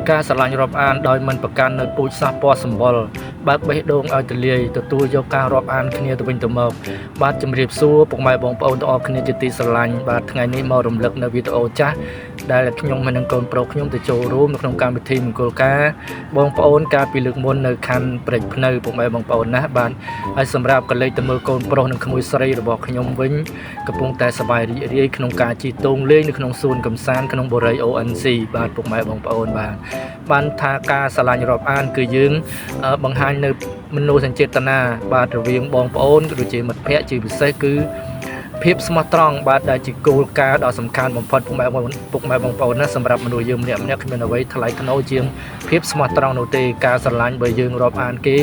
ការស្រឡាញ់រាប់អានដោយមិនប្រកាន់នៅពូជសាសន៍ពណ៌សម្បុរបើកបេះដូងឲ្យទលាយទទួលយកការរាប់អានគ្នាទៅវិញទៅមកបាទជម្រាបសួរពុកម៉ែបងប្អូនទាំងអស់គ្នាជាទីស្រឡាញ់បាទថ្ងៃនេះមករំលឹកនៅវីដេអូចាស់ដែលខ្ញុំហើយនិងកូនប្រុសខ្ញុំទៅចូលរួមនៅក្នុងកម្មវិធីមង្គលការបងប្អូនកាលពីលើកមុននៅខណ្ឌព្រែកភ្នៅពុកម៉ែបងប្អូនណាបាទហើយសម្រាប់កលេចទៅមើលកូនប្រុសនិងក្មួយស្រីរបស់ខ្ញុំវិញកំពុងតែសប្បាយរីករាយក្នុងការជិះតូងលេងនៅក្នុងសួនកំសាន្តក្នុងបុរី ONC បាទពុកម៉ែបងប្អូនបាទបានថាការស្រឡាញ់រាប់អានគឺយើងបង្ហាញនៅមនោសញ្ចេតនាបាទរវាងបងប្អូនក៏ដូចជាមិត្តភ័ក្តិជាពិសេសគឺភាពស្មោះត្រង់បាទដែលជាគោលការណ៍ដ៏សំខាន់បំផុតពុកម៉ែបងពុកម៉ែបងប្អូនណាសម្រាប់មនុស្សយើងម្នាក់ម្នាក់គ្មានអ្វីថ្លៃថ្នូរជាងភាពស្មោះត្រង់នោះទេការស្រឡាញ់បើយើងរាប់អានគេ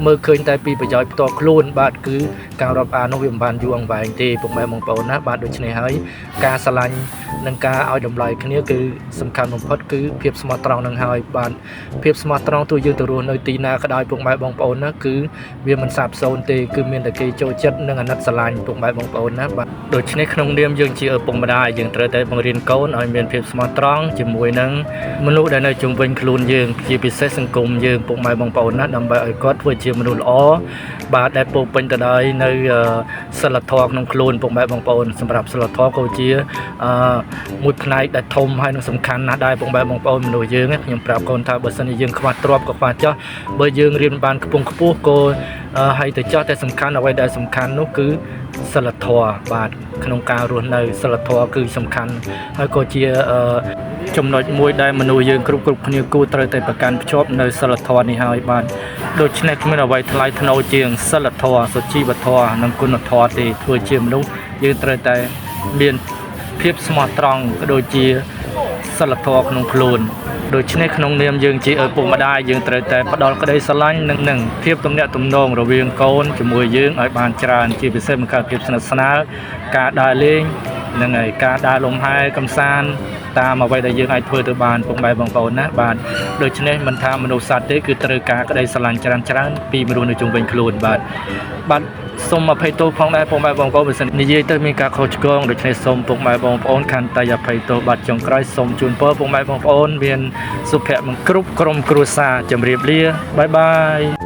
មើលឃើញតែពីប្រយោជន៍ផ្ទាល់ខ្លួនបាទគឺការរាប់អាននោះវាមិនបានយូរអង្វែងទេពុកម៉ែបងប្អូនណាបាទដូច្នេះហើយការស្រឡាញ់និងការឲ្យតម្លៃគ្នាគឺសំខាន់បំផុតគឺភាពស្មោះត្រង់នឹងហើយបាទភាពស្មោះត្រង់ទោះយើងទៅរស់នៅទីណាក៏ដោយពុកម៉ែបងប្អូនណាគឺវាមិនសាបសូន្យទេគឺមានតែគេចូលចិត្តនិងអាណិតស្រឡាញ់ពុកម៉ែបងប្អូនណាបាទដូច្នេះក្នុងនាមយើងជាឪពុកម្ដាយយើងត្រូវតែបង្រៀនកូនឲ្យមានភាពស្មោះត្រង់ជាមួយនឹងមនុស្សដែលនៅជុំវិញខ្លួនយើងជាពិសេសសង្គមយើងពុកម៉ែបងប្អូនណាដើម្បីឲ្យគាត់ធ្វើជាមនុស្សល្អបាទដែលពោរពេញទៅដោយនៅសិលធម៌ក្នុងខ្លួនពុកម៉ែបងប្អូនសម្រាប់សិលធម៌ក៏ជាអឺមួយផ្នែកដែលធំហើយនឹងសំខាន់ណាស់ដែរពុកម៉ែបងប្អូនមនុស្សយើងខ្ញុំប្រាប់កូនថាបើសិនជាយើងខ្វះទ្រព្យក៏ខ្វះចោះបើយើងរៀនបានខ្ពង់ខ្ពស់ក៏ហើយទៅចោះតែសំខាន់អ្វីដែលសំខាន់នោះគឺសិលធម៌បាទក្នុងការរស់នៅសិលធម៌គឺសំខាន់ហើយក៏ជាចំណុចមួយដែលមនុស្សយើងគ្រប់គ្រប់គ្នាគួរត្រូវតែប្រកាន់ភ្ជាប់នៅសិលធម៌នេះហើយបាទដូច្នេះគ្មានអ្វីថ្លៃថ្នូរជាងសិលធម៌សុជីវធម៌និងគុណធម៌ទេធ្វើជាមនុស្សយើងត្រូវតែមានភាពស្មោះត្រង់ក៏ដូចជាសិលធម៌ក្នុងខ្លួនដូច្នេះក្នុងនាមយើងជាឪពុកម្ដាយយើងត្រូវតែផ្ដល់ក្តីស្រឡាញ់និងនឹងភាពទំនាក់ទំនងរវាងកូនជាមួយយើងឲ្យបានច្រើនជាពិសេសបង្កើតភាពស្និទ្ធស្នាលការដើរលេងនិងហើយការដើរលំហែកំសាន្តតាមអ្វីដែលយើងអាចធ្វើទៅបានពុកម៉ែបងប្អូនណាបាទដូច្នេះមិនថាមនុស្សសត្វទេគឺត្រូវការក្តីស្រឡាញ់ច្រើនច្រើនពីមនុស្សនៅជុំវិញខ្លួនបាទបាទសូមអភ័យទោសផងដែរពុកម៉ែបងប្អូនបើសិននិយាយទៅមានការខុសឆ្គងដូច្នេះសូមពុកម៉ែបងប្អូនខន្តីអភ័យទោសបាទចុងក្រោយសូមជូនពរពុកម៉ែបងប្អូនមានសុភមង្គលគ្រប់ក្រុមគ្រួសារជម្រាបលា bye bye.